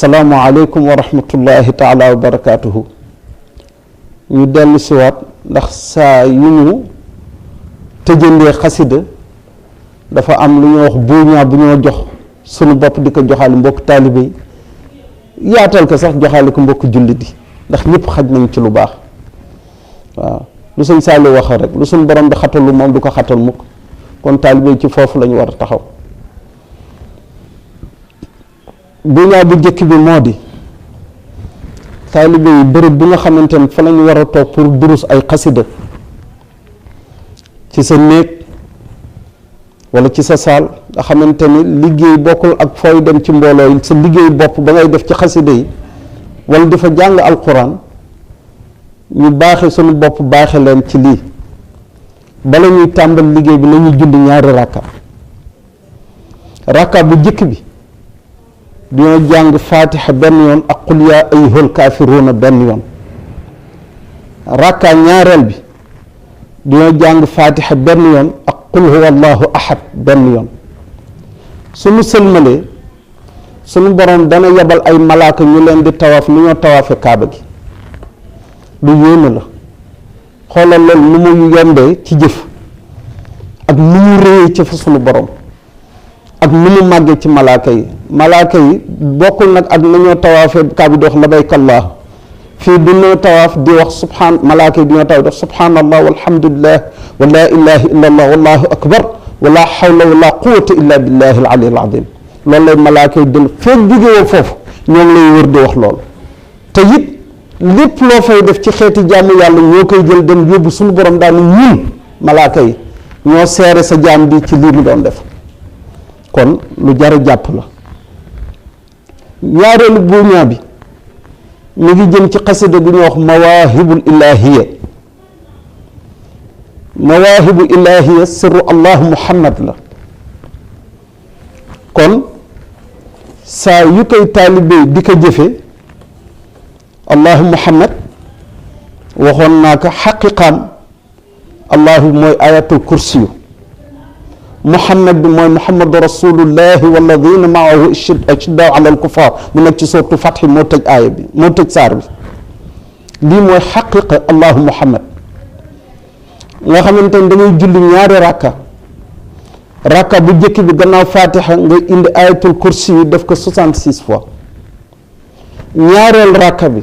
asalaamualeykum wa rahmatullahi taala wa barakaatuhu. ñu dellu siwaat ndax saa yu ñu tëjandee xasida dafa am lu ñuy wax buuñaa bu ñoo jox sunu bopp di ko joxaale mbokk taalibe yi yaatal ko sax joxaale ko mbokk jullit yi ndax ñëpp xaj nañ ci lu baax. waaw lu sëñ Saliou wax rek lu suñ borom bi xatalu moom du ko xatal mukk, kon taalibe yi ci foofu la ñu war a taxaw. buuñaa bu jëkk bi moo di taalibe yi bërëb bi nga xamante ne fa la ñu war a toog pour durus ay xasida ci sa néeg wala ci sa saal nga xamante ni liggéey bokkul ak fooy dem ci mbooloo yi sa liggéey bopp ba ngay def ci xasida yi wala di fa jàng alquran, ñu baaxe suñu bopp baaxe leen ci lii. bala ñuy tàmbal liggéey bi nañu julli ñaari rakka bu jëkk bi dañoo jàng faatixa benn yoon ak qul yaa ayyuhal kaafiruuna benn yoon. rakka ñaareel bi dañoo jàng faatixa benn yoon ak qul huwa allahu ahad benn yoon. suñu sëlmalee suñu borom dana yebal ay malaaka ñu leen di tawaaf ni ñoo tawaafe kaaba gi. lu yéeme la, xoolal loolu nu mu yombee ci jëf ak nu mu réyee ci fa sunu borom ak nu mu màggee ci malaaka yi. malaaka yi bokkul nag ak nañoo tawaafee kaaba di wax labayka allah, fii duñoo tawaaf di wax malaaka yi duñoo tawaaf di wax subhanallah walhamdulillah wa la ilaha illa allah wallahu akbar wa la hawla wa la quwwata illa billahi al ali al azim. loolu lay malaaka yi dina feeg jógewoo foofu ñoo ngi lay wër di wax loolu. te it lépp loo fay def ci xeeti jaamu yàlla ñoo koy jël dem yóbbu suñu borom daal ñun malaaka yi ñoo seere sa jaam bi ci lii mu doon def. kon lu jar a jàpp la. ñaareelu buuñaa bi mi ngi jëm ci xasida gu ñuy wax mawaahibul ilaahiya. mawaahibul ilaahiya sirru allahu muhammad la. kon saa yu koy taalibe di ko jëfe allahu muhammad waxoon naa ko xaqiqaam allahu mooy ayatul kursiyu, muhammad bi mooy muhammadu rasulullahi walladina maahu ashiddaau ala alkuffar mu nekk ci sourate Fath moo tëj aaya bi moo tëj saar bi. lii mooy xaqiqa allahu muhammad nga xamante ne dangay julli ñaari rakka bu jëkk bi gannaaw fatiha nga indi ayatul kursiyu def ko 66 fois. ñaareel rakka bi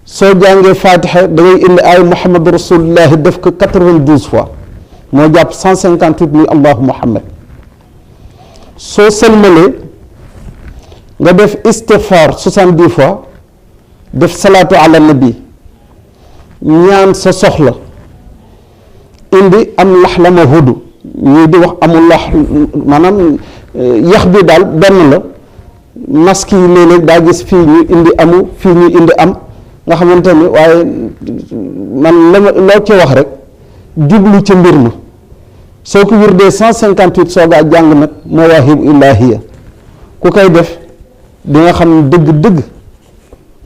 soo jàngee fatiha da ngay indi ay muhammadu rasulullahi def ko 92 fois moo jàpp 158 muy allahu muhammad. soo sëlmalee nga def istighfar 70 fois def salaatu ala nabi ñaan sa soxla indi am lax la ma hudu ñii di wax amul lax maanaam yax bi daal benn la. masque yi léeg-léeg daa gis fii ñu indi amu fii ñu indi am nga xamante ni waaye man loo ci wax rek jublu ci mbir ma soo ko wirdee 158 soogaa jàng nag mawaahibu ilaahiya ku koy def di nga xam ne dëgg-dëgg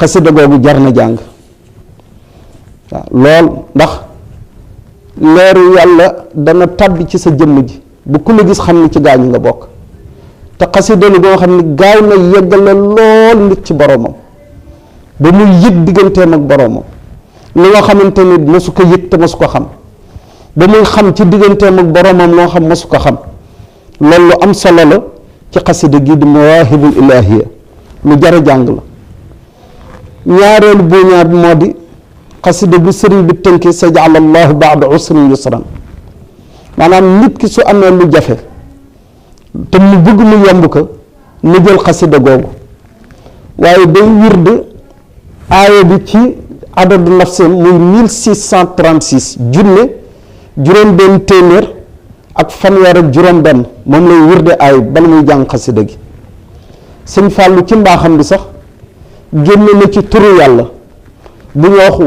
xasida googu jar na jàng. waaw lool ndax leeru yàlla dana tàbbi ci sa jëmm ji bu ku la gis xam ni ci gaañu nga bokk. te xasida la boo xam ne gaaw na yeggale lool nit ci boromam ba muy yëg digganteem ak boromam li nga xamante ni mosu ko yëg te mosu ko xam ba muy xam ci digganteem ak boromam loo xam mosu ko xam. loolu lu am solo la ci xasida gi di mawaahibul ilaahiya lu jar a jàng la. ñaareelu buuñaa bi moo di xasida bu sëriñ bi tënki sajala allahu baada usrin yusran, maanaam nit ki su amee lu jafe te mu bëgg mu yomb ko mu jël xasida googu waaye day wird aaya bi ci adadu nafsem muy 1636 junne juróom benn téeméer ak fanweer ak juróom benn moom lay wirde aaya bi bala muy jàng xasida gi. sëñ Fàllu ci mbaaxam bi sax génne na ci turu yàlla bu ñu wax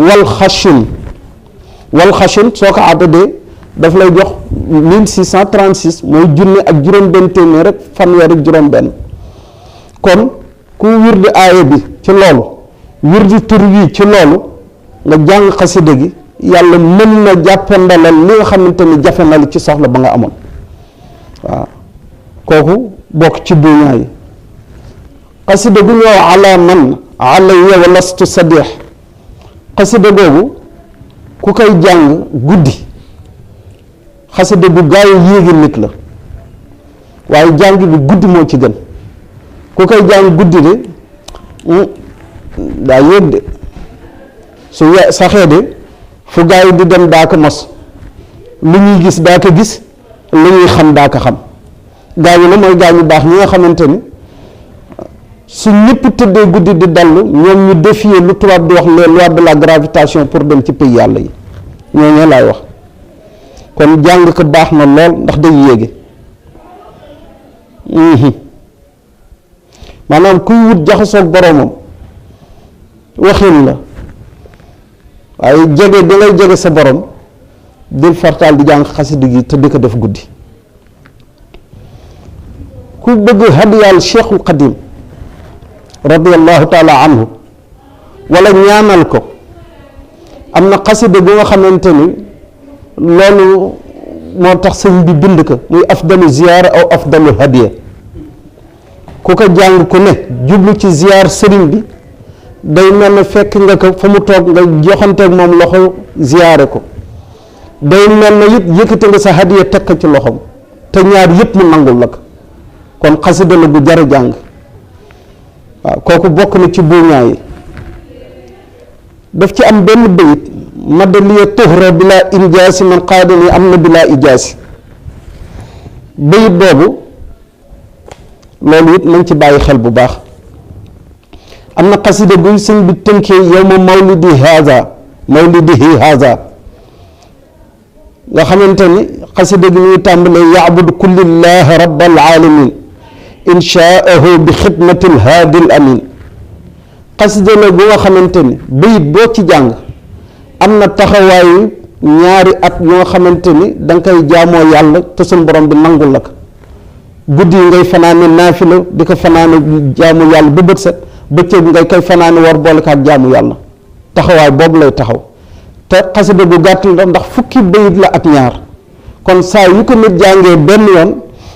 wal xashin soo ko adadee daf lay jox 1636 mooy junne ak juróom benn téeméer rek fanweer ak juróom benn. kon ku wirdi aaya bi ci loolu wirdi tur wi ci loolu nga jàng xasida gi yàlla mën na jàppandalal li nga xamante ni jafe na ci soxla ba nga amoon. waaw kooku bokk ci buuñaa yi. xasida gu ñëw ala man alayya wa lastu sadix xasida googu ku koy jàng guddi xasida gu gaaw yéegi nit la waaye jàng bi guddi moo ci gën ku koy jàng guddi de daa yéeg de su saxee de fu gaa yi di dem daa ko mos lu ñuy gis daa ko gis lu ñuy xam daa ko xam gaa yi la mooy gaa ñu baax ñi nga xamante ni su ñëpp tëddee guddi di dallu ñoom ñu défier lu tubaab di wax les lois de la gravitation pour dem ci pays yàlla yi ñooñu laay wax kon jàng ko baax na lool ndax day yéege maanaam kuy wut jaxasoog boroomam waxin la waaye jege da ngay jege sa borom dil fartaal di jàng xasida gi te di ko def guddi ku bëgg hadiyaal Cheikhul Qadim radiyallahu taala anhu wala ñaanal ko am na xasida bu nga xamante ni loolu moo tax sëñ bi bind ko muy afdalu ziyaara aw afdalu hadiya ku ko jàng ku ne jublu ci ziyaar sëriñ bi day mel ne fekk nga ko fa mu toog nga joxanteeg moom loxo ziyaare ko day mel ne it yëkkate nga sa hadiya teg ko ci loxoom te ñaar yëpp mu nangul la ko kon xasida la bu jar a jàng waaw kooku bokk na ci buuñaa yi daf ci am benn bayit madaliya tuhra bila injaasi man qaadani am na bila ijaasi bayit boobu loolu it nañ ci bàyyi xel bu baax am na xasida buy sëñ bi tënkee yawma mawlidihi haza nga xamante ni xasida gi ñuy tàmbalee yaabudu kullillahi rabbal alamin inshaahu bi xidmatil haadil amin xasida la bu nga xamante ni bayit boo ci jàng am na taxawaayu ñaari at yoo xamante ni danga koy jaamoo yàlla te suñ borom bi nangul la ko guddi yi ngay fanaane naafila di ko fanaane jaamu yàlla ba bët set bëccëg ngay koy fanaane war boole ko ak jaamu yàlla taxawaay boobu lay taxaw te xasida gu gàtt la ndax fukki bayit la ak ñaar kon saa yu ko nit jàngee benn yoon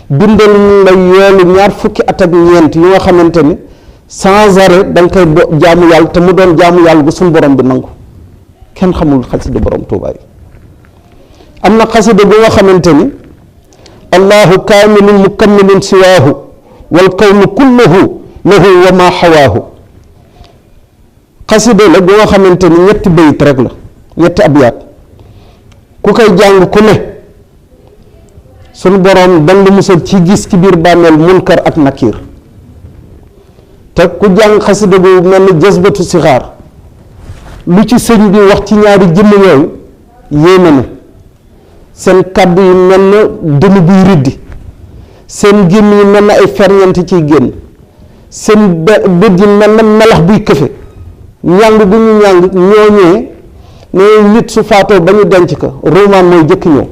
bindal la yoolu ñaar fukki at ak ñeent yu nga xamante ni sans arrêt da nga koy jaamu yàlla te mu doon jaamu yàlla gu suñ borom bi nangu kenn xamul xasida borom Tuubaa yi am na xasida bu nga xamante ni allahu kaamilun mukammilun siwaahu wal kawnu kulluhu lahu wa ma xawaahu xasida la bu nga xamante ni ñetti bayit rek la ñetti abyaat ku koy jàng ku ne suñu boroom dan la musal ci gis ci biir bàmmeel munkar ak nakiir te ku jàng xasida gu mel ni jazbatu sixaar lu ci sëñ bi wax ci ñaari jëmm yooyu yéeme na seen kàddu yi mel na dënn buy riddi seen gémm yi mel na ay ferñeent ciy génn seen bët yi mel na melax buy këfe ñàng bu ñu ñàng ñooñee ne nit su faatoo ba ñu denc ko ruumaan mooy jëkk ñëw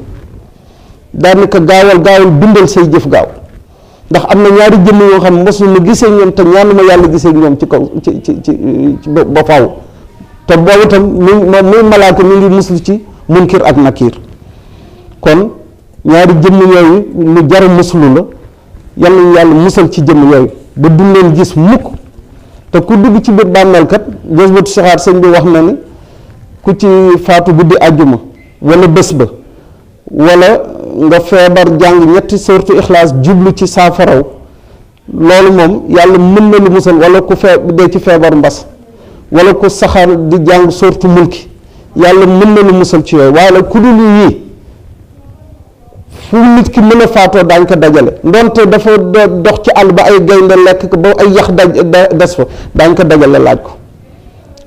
daal ko gaawal bindal say jëf gaaw ndax am na ñaari jëmm yoo xam ne mosu ma gisee ñoom te ñaanuma yàlla gisee ñoom ci kaw ci ba faaw te boobu itam muy malaaka mi ngi muslu ci munkir ak nakiir kon ñaari jëmm yooyu lu jar a muslu la yal nañu yàlla musal ci jëmm yooyu ba duñ leen gis mukk te ku dugg ci biir bàmmeel kat jazbatu sixaar sëñ bi wax na ni ku ci faatu guddi àjjuma wala bés ba wala nga feebar jàng ñetti sortu ixlaas jublu ci saafaraw loolu moom yàlla mën na lu musal wala ku dee ci feebar mbas wala ku saxar di jàng sortu mulki yàlla mën na lu musal ci yooyu waaye la ku dul yii fu nit ki mën a faatoo daañ ko dajale ndonte dafa dox ci àll ba ay gaynde lekk ko ba ay yax des fa daañ ko dajale laaj ko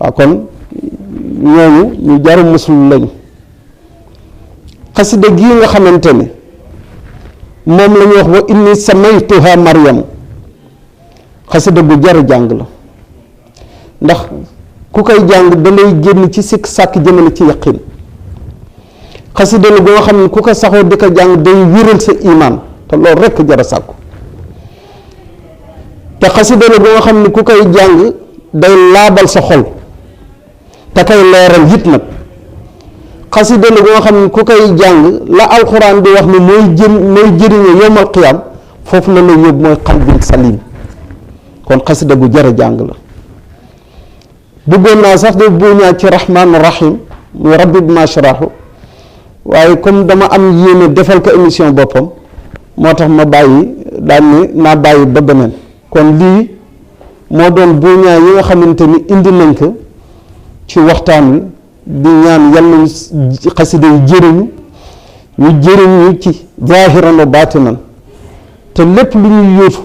waaw kon ñooñu ñu jaru musul lañu xasida gii nga xamante ni moom la ñuy wax wa inni samaytuha Maryam xasida gu jar jàng la ndax ku koy jàng da lay génn ci sikk sàkk jëmale ci yaqin xasida la boo xam ne ku ko saxoo di ko jàng day wéral sa imaan te loolu rekk jar a sàkku te xasida la boo xam ne ku koy jàng day laabal sa xol te koy leeral it nag xasida la boo xam ne ku koy jàng la alxuraan di wax ne mooy jëriñe yowmal qiyaam foofu la lay yóbbu mooy qalbin salim kon xasida gu jar a jàng la. bëggoon naa sax de buuñaa ci rahmaan rahim muy rabbi bi mashrahu, waaye comme dama am yéene defal ko émission boppam moo tax ma bàyyi daal ni naa bàyyi ba beneen. kon lii moo doon buuñaa yi nga xamante ni indi nañ ko ci waxtaan wi di ñaan yàlla xasida yi jëriñu ñu jëriñu ci zaahiran wa baatinan te lépp lu ñuy yóotu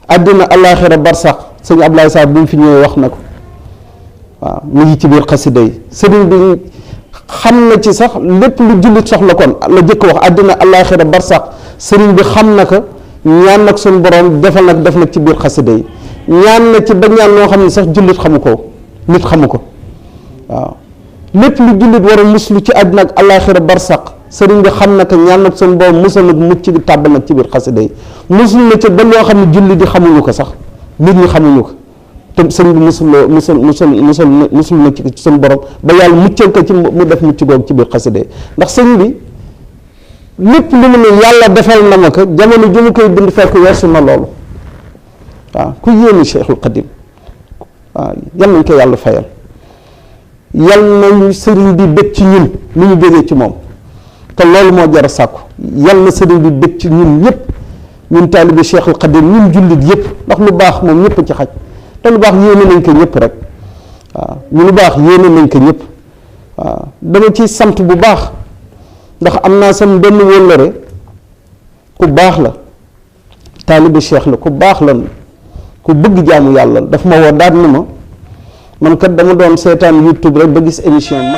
àddina alaaxira barsax sëñ Ablaye Sarr bi mu fi ñëwee wax na ko waaw mu ngi ci biir xasida yi sëriñ bi xam na ci sax lépp lu jullit soxla kon la jëkk wax àddina alaaxira barsax sëriñ bi xam na ko ñaan nag suñu borom defal nag def nag ci biir xasida yi ñaan na ci ba ñaan noo xam ne sax jullit xamu ko nit xamu ko waaw lépp lu jullit war a muslu ci àddina ak alaaxira barsax sëriñ bi xam na ko ñaan nag suñu borom musal nag mucc gi tàbbal nag ci biir xasida yi musul na ci ba loo xam ne jullit di xamuñu ko sax nit ñi xamuñu ko te sëriñ bi musul na ci suñu borom ba yàlla muccal ko ci mu def mucc googu ci biir xasida yi ndax sëriñ bi lépp lu mu ne yàlla defal na ma ko jamono ju mu koy bind fekk weesu na loolu waaw ku yéene Cheikhul Xadim waaw yal nañ ko yàlla fayal yal nañu sëriñ bi bëgg ci ñun lu ñu bëggee ci moom te loolu moo jar a sàkku yal na sëriñ bi bëgg ci ñun ñëpp ñun taalibi Cheikhul Xadim ñun jullit yëpp ndax lu baax moom ñëpp ci xaj te lu baax yéene nañ ko ñëpp rek waaw ñu lu baax yéene nañ ko ñëpp waaw dama ciy sant bu baax ndax am naa sama benn wóllëre ku baax la taalibi Cheikh la ku baax la ku bëgg jaamu yàlla daf ma woo daal na ma man kat dama doon seetaan YouTube rek ba gis émission ma